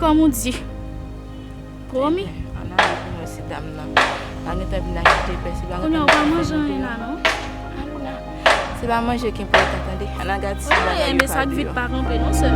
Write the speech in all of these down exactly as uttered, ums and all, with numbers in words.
Kòm ou di. Pwomi? Ann ale pou mwen, se dam nan. Pa gen tan vin achte pè, se pa gen tan vin fè manje la non. Al la. Se pa manje ki enpòtan, tande. Ann al gad si bagay yo pa vit pa kanpe non, sè.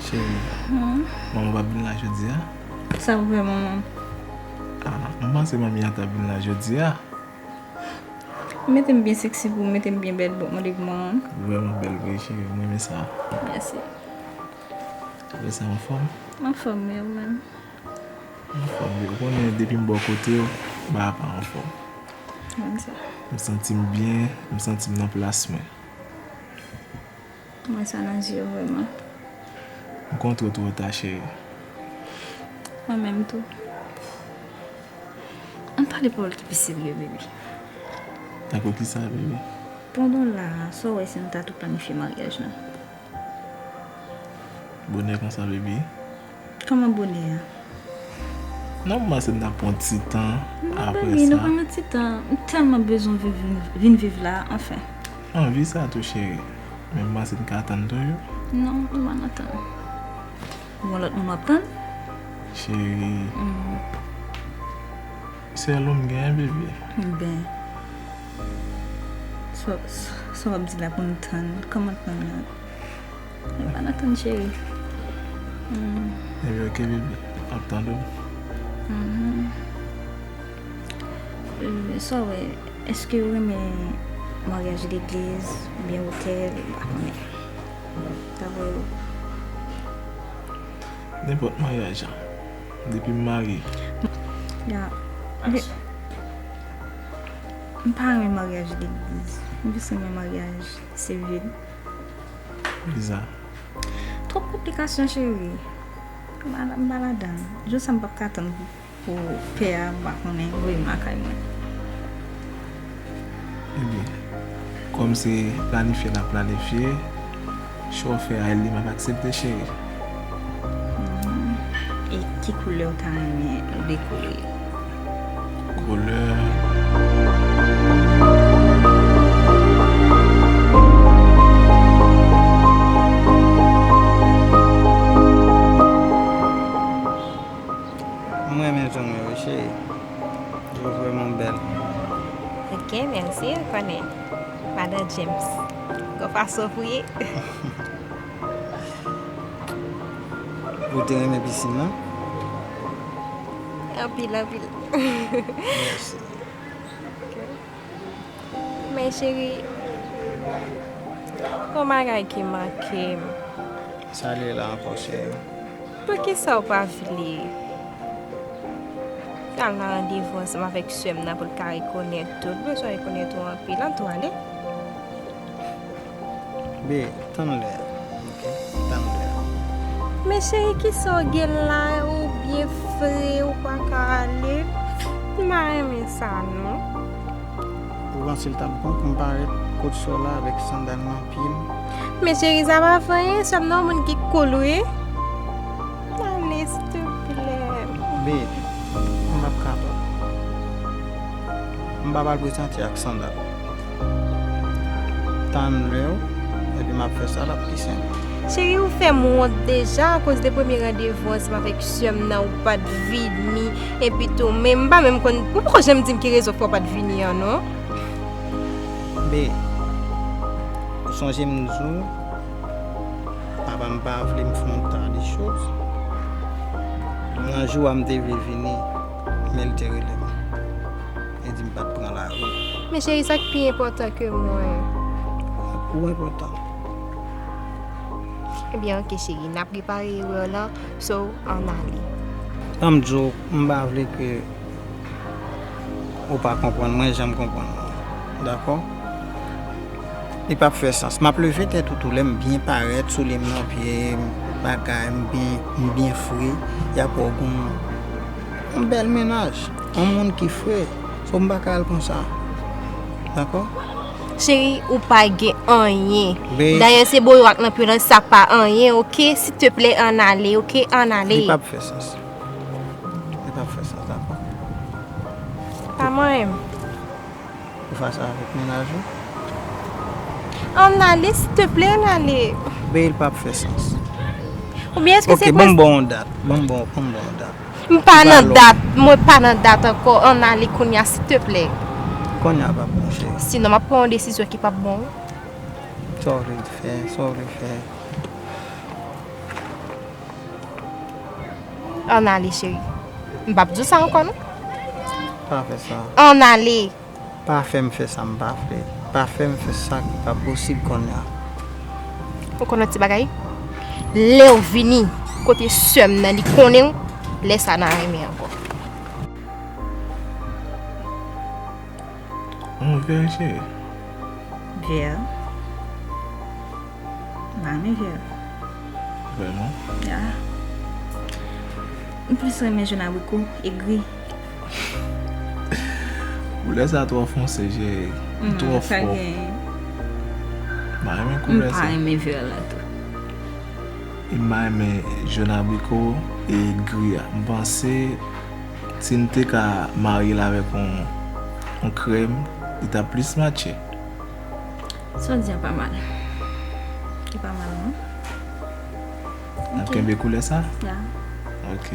Cheri, manman pa vin la jodi a? Sa pou fè manman? Ah, m panse manmi a ta vin la jodi a. Mete m byen sexy pou ou, mete m byen bèl pou w mande pou manman. Vrèman bèl vre, cheri, m renmen sa. Mèsi. Apre sa, w anfòm? M anfòm wi, ou menm? M anfòm wi. Ou konnen, depi m bò kote w, bagay pa anfòm. Konn sa. M santi m byen, m santi m nan plas mwen. M wè sa nan je w vrèman. M kontre w twò ta, cheri. Mwen menm tou. Ann pale pawòl ki pi serye, baby. Dakò, kisa, baby? Pandan w la a, sa w wè si nou ta tou planifye maryaj lan? Bonè konsa, baby? Kòman bonè a? Non, m panse n ap pran ti tan. Non, apre baby, nou sa pa nan ti tan. M tèlman bezwen viv, vin, vin viv la, anfen. Anvi sa tou, cheri. Men m panse n ka tann toujou. Non, nou pa nan tann. Ou gon lòt moun w ap tann? Cheri. Mhm. Sèl ou m genyen, bebe. Ben. Sa, sa, sa w ap di la pou m tann? Kòman tann nan? Mwen pa nan tann, cheri. Hmm. Ebyen, oke, bebe. M ap tande w. Mhm. Euh, sa w wè, èske w renmen maryaj legliz oubyen otèl? M pa konnen. Sa w wè. Nenpòt maryaj, depi m marye. Ya, men, m pa renmen maryaj legliz. M jis renmen maryaj sivil. Poukisa? Twòp konplikasyon, cheri. M pa, m pa ladan l. Jou sa m p ap ka tann pou, pou pè a, m pa konnen, voye m lakay mwen. Ebyen, kòm se planifye n ap planifye, chofè a li m ap aksepte, cheri. Mhm. E ki koulè w ta renmen nou dekore? Koulè. M renmen jan w ye wi, cheri. Yo vrèman bèl. Ok, mèsi, ou konnen. Madan James. Gon fason pou ye. Ou te renmen pisin nan? Anpil, anpil. Mèsi. Ok. Men cheri, gon bagay ki manke m. Sa l ye la ankò, cheri? Poukisa w pa vle al nan randevou ansanm avèk sè m nan pou l ka rekonèt ou? L bezwen rekonèt ou anpil. Ann tou ale. Be, tann lè a. Ok? Tann lè a. Men cheri, kisa w gen la? Ou byen fre, ou pa ka ale. M pa renmen sa, non. Ou panse l t ap bon pou m parèt kot sè w la avèk sandal nan pye m? Men cheri, sa pa fè anyen, sè m nan yon moun ki cool, wi. Ale, silteplè. Babe, m p ap kapab. M pa pral prezante ak sandal. Tann lè w, epi m ap fè sa l ap pi senp. Cheri, ou fè m wont deja akoz de premye randevou ansanm avèk sè m nan, ou pa t vini, epi tou, men m pa menm konn, ou poko janm di m ki rezon fè w pa t vini an, non. Be, ou sonje m di w, papa m pa vle m fè yon ta de choz. Nan jou a m te vle vini, men l te rele m. Li di m pa t pran lari. Men cheri, sa k pi enpòtan ke mwen? Ou enpòtan. Ebyen, oke, cheri, n ap repare erè w lan, so, ann ale. Ban m di w, m pa vle ke ou pa konprann mwen jan m konprann ou. Dakò? Li p ap fè sans. M ap leve tèt ou tou lè m byen parèt, soulye m nan pye m, bagay m byen, m byen fre, y ap wè w gon yon bèl mennaj, yon moun ki fre. So, m pa ka al konsa. Dakò? Cheri, ou pa gen anyen. Be- Dayè, se bo yo ak nan pye w lan, sa pa anyen, oke? Silteplè, ann ale, oke? Ann ale. Li p ap fè sans. Li p ap fè sans, dakò? Pa manyen m. Ou fache avèk mennaj ou? Ann ale, silteplè, ann ale. Bail p ap fè sans. Oubyen èske se... Ok, ban m ba w yon dat. Ban m ba w, ban m ba w yon dat. M pa nan dat, mwen pa nan dat ankò. Ann ale kounye a, silteplè. Kounye a p ap bon, cheri. Sinon, m ap pran yon desizyon ki p ap bon. Sa w vle fè, sa w vle fè. Ann ale, cheri. M p ap di w sa ankò, non. Pa fè sa. Ann ale. Pa fè m fè sa m pa vle. Pa fè m fè sa ki pa posib kounye a. Ou konn yon ti bagay? Lè w vini kote sè m nan, li konnen w, lè sa a n a renmen ankò. Yon vè, cheri. Vè. M pa renmen vè. Vrèman? Ya. M plis renmen jòn abriko e gri. Koulè sa twò fonse, cheri. Li twò fò. M pa renmen koulè sa. M pa renmen vè la tou. E m pa renmen jòn abriko e gri a. M panse si n te ka marye l avèk yon, yon krèm, li t ap plis matche. Sa w di a pa mal. Li pa mal, non. N ap kenbe koulè sa? Ya. Ok.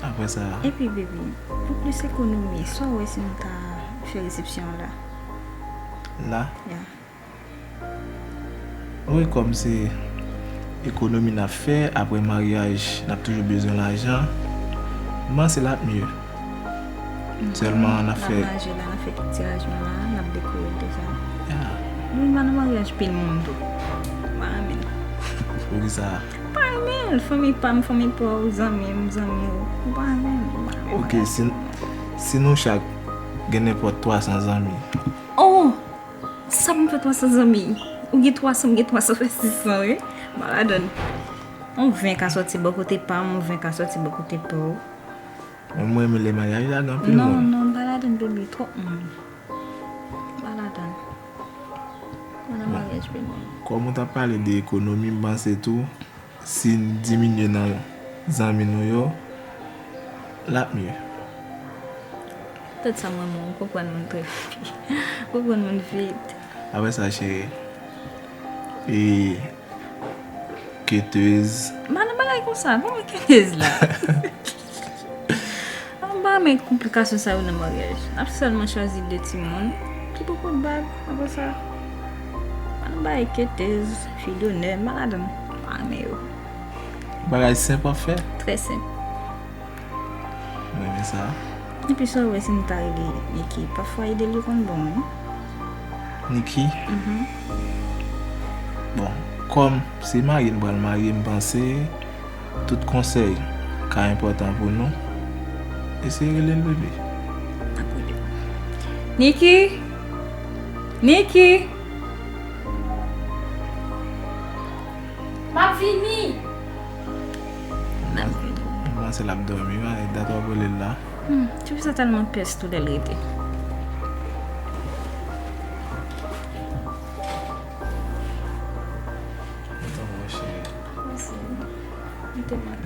Apre sa? Epi, baby, pou plis ekonomi, sa w wè si nou ta fè resepsyon an la? La? Ya. Wi, kòm se ekonomi n ap fè, apre maryaj, n ap toujou bezwen lajan. M panse l ap mye. Sèlman n ap fè. N ap manje la, n ap fè kèk ti rajman la, n ap dekore l deja. Mwen pa nan maryaj pil moun tou. M pa renmen l. Poukisa? M pa renmen l. Fanmi pa m, fanmi pa w, zanmi m, zanmi w. M pa renmen l. M pa renmen l. Ok, si, si nou chak gen nenpòt twa san zanmi. Oh! Sa pou m fè twa san zanmi? Ou gen twa san, m gen twa san, fè sis san, wi. M pa ladann. Yon ven ka sòti bò kote pa m, yon ven ka sòti bò kote pa w. Men mwen renmen lè maryaj la gen anpil moun. Non, non, m pa ladann, baby, twòp moun. M pa ladann. Mwen nan maryaj pil moun. Kòm ou t ap pale de ekonomi, m panse tou, si n diminye nan zanmi nou yo, l ap mye. Tèt sa mwen, mwen konprann moun trè vit. Konprann moun vit. Apre sa, cheri, e ketez. M pa nan bagay konsa, kòman ketez la? An pa renmen konplikasyon sa yo nan maryaj. N ap sèlman chwazi de timoun ki poko bab, apre sa, an bay ketez, fi donè, m pa ladann, m pa renmen yo. Bagay senp w ap fè? Trè senp. M renmen sa. Epi sa w wè si m ta rele Niki, pafwa ide l yo konn bon wi. Niki? Mhm. Bon, kòm se marye n pral marye, m panse tout konsèy ka enpòtan pou nou. Eseye rele l bebe. Niki! Niki! M ap vini! M ap vini. M panse l ap dòmi, wi, dat w ap rele l la. Hmm, tifi sa tèlman pès tou lè l rete. Mete yon cheri. Mèsi. Mete m ap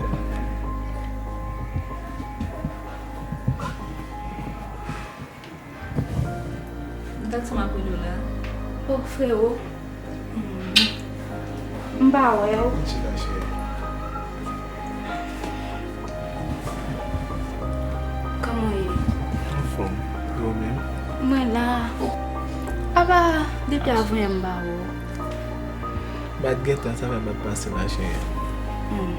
Dat sa m ap rele w la. Oh, frewo. M pa wè w. Vin chita, cheri. Kòman w ye? Anfòm. E ou menm? Mwen la. Apa depi avanyè m pa wè w. M pa t gen tan, sa fè m pa t pase la, cheri. Hmm.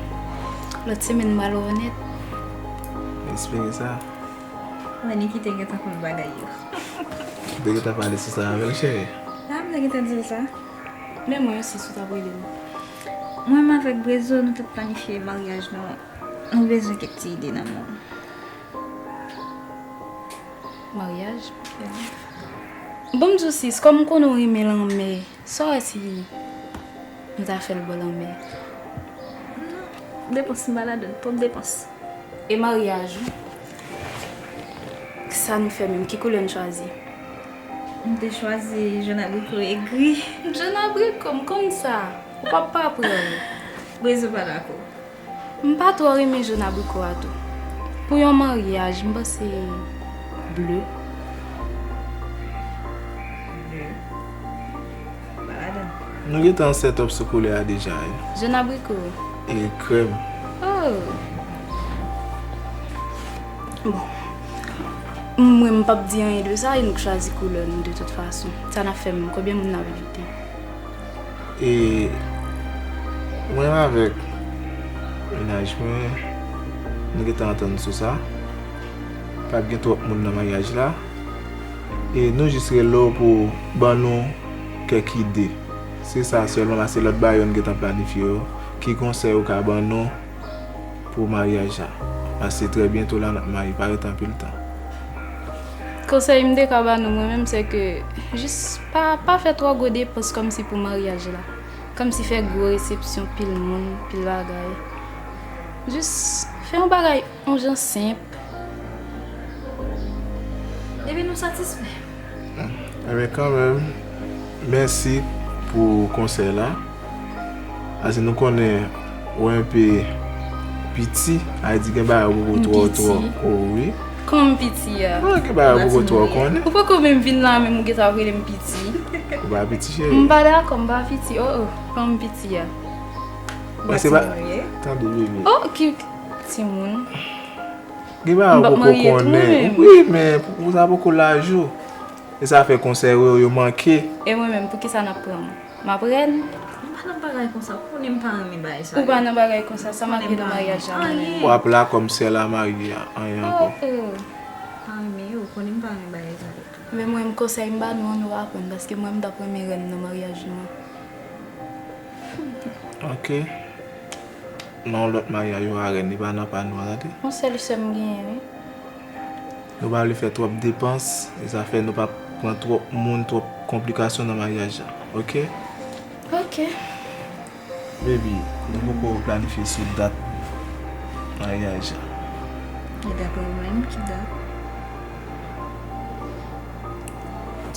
Lòt semèn m pral wè w nèt. M espere sa. Mwen, Niki te gentan konn bagay yo. Ou te gentan pale sou sa avè l, cheri? La, m te gentan di l sa. Men mwen osi, si w t ap rele m. Mwen menm avèk Brezo, nou t ap planifye maryaj nou. Nou bezwen kèk ti ide nan men w. Maryaj? Bon, m di w sis, kòm m konnen w renmen lanmè, sa w wè si nou ta fè l bò lanmè? Non, depans m pa ladann, twòp depans. E maryaj ou? Sa nou fè menm? Ki koulè n chwazi? M te chwazi jòn abriko e gri. Jòn abriko, m konn sa. Ou p ap pa pran l. Brezo pa dakò. M pa twò renmen jòn abriko a tou. Pou yon maryaj, m panse ble. Ble. Nou gentan set up sou koulè a deja, wi. Jòn abriko. E krèm. Oh. Bon. Mwen, m p ap di anyen de sa, e nou k chwazi koulè nou de tout fason. Sa n ap fè menm? Konbyen moun n ap envite? E mwen avèk mennaj mwen, nou gentan antann sou sa. P ap gen twòp moun nan maryaj la. E nou jis rele w pou w ban nou kèk ide. Se sa sèlman, paske lòt bagay yo n gentan planifye yo. Ki konsèy ou ka ban nou pou maryaj la? Paske trè byento la n ap marye, pa ret anpil tan. Konsèy m te ka ba nou mwen menm, se ke jis pa, pa fè twò gwo depans kòmsi pou maryaj la. Kòmsi fè gwo resepsyon, pil moun, pil bagay. Jis fè yon bagay yon jan senp. Epi nou satisfè. Enben kanmenm, mèsi pou konsèy la. Paske nou konnen ou enpe piti, sa vle di gen bagay ou poko twò twò, o wi. Kòman m piti a? Non, gen bagay ou poko twò konnen. Ou poko menm vin la menm ou gentan ap rele m piti. Ou pa piti cheri. M pa dakò, m pa piti, oh oh, kòman m piti a? Mwen se pa. Tande bebe. Oh, ki timoun. Gen bagay ou poko konnen. Wi, men ou sa poko laj ou. E sa fè konsèy yo, yo manke. E mwen menm, poukisa n ap pran m? M ap rèn? M pa nan bagay konsa, ou konnen m pa renmen bagay sa yo. Ou pa nan bagay konsa, sa m ap gen nan maryaj la mwen menm? W ap la kòm sè la marye a, anyen ankò. Oh, oh. M pa renmen yo, ou konnen m pa renmen bagay sa yo tou. Men mwen, m konsèy m ba nou an, nou aprann, paske mwen, m t ap renmen rèn nan maryaj nou an. Ok. Nan yon lòt maryaj, ou a rèn, li pa nan pa nou an, tande. Yon sèl sè m genyen, wi. Nou pa vle fè twòp depans, e sa fè nou pa pran twòp moun, twòp konplikasyon nan maryaj la, oke? Oke. Baby, nou poko planifye sou dat maryaj la. E daprè ou menm, ki dat?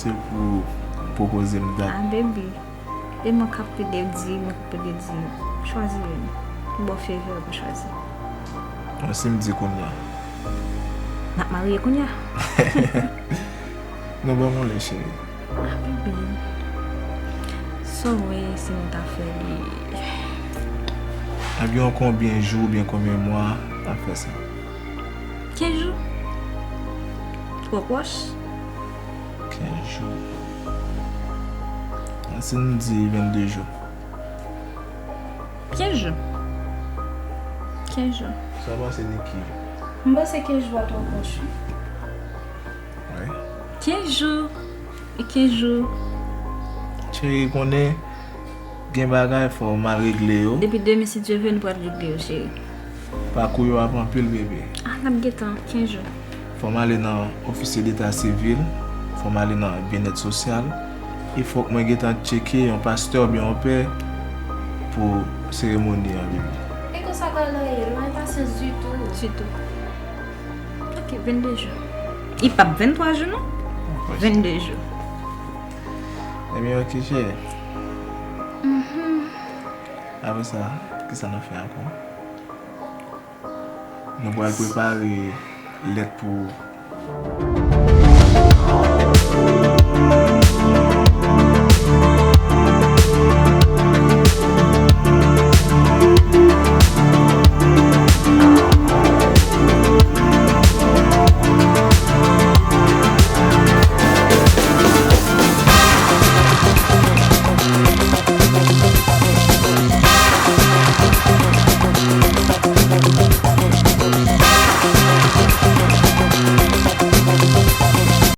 Se pou pwopoze m dat. Ah, baby. E mwen k ap pede di, mwen k ap pede di, chwazi youn. Ki bò fevè ou chwazi? Bon, si m di kounye a. N ap marye kounye a? Non, ban m yon lè, cheri. Ah, bebe. Sa w wè si nou ta fè li? Anviwon konbyen jou oubyen konbyen mwa n ap fè sa? Kenz jou. Twò pwòch. Kenz jou. Si nou di vennde jou. Kenz jou. Kenz jou. Sa w panse, Niki? M panse kenz jou a twò pwòch, wi. Wi. Kenz jou. E kenz jou. Cheri, konnen gen bagay fò w mal regle yo. Depi demen, si Dye vle, nou pral regle yo, cheri. Pakou yo ap anpil, bebe. Ah, n ap gentan, kenz jou. Fò m ale nan ofisye deta sivil, fò m ale nan byennèt sosyal, e fòk mwen gentan tcheke yon pastè oubyen yon pè pou seremoni an, bebe. E konsa pral ye, nou enpasyans ditou. Ditou. Ok, vennde jou. Li p ap venntwa jou, non? Vennde jou. Ebyen, ok, cheri. Apre sa, kisa n ap fè ankò? Nou pral prepare lèt pou ou.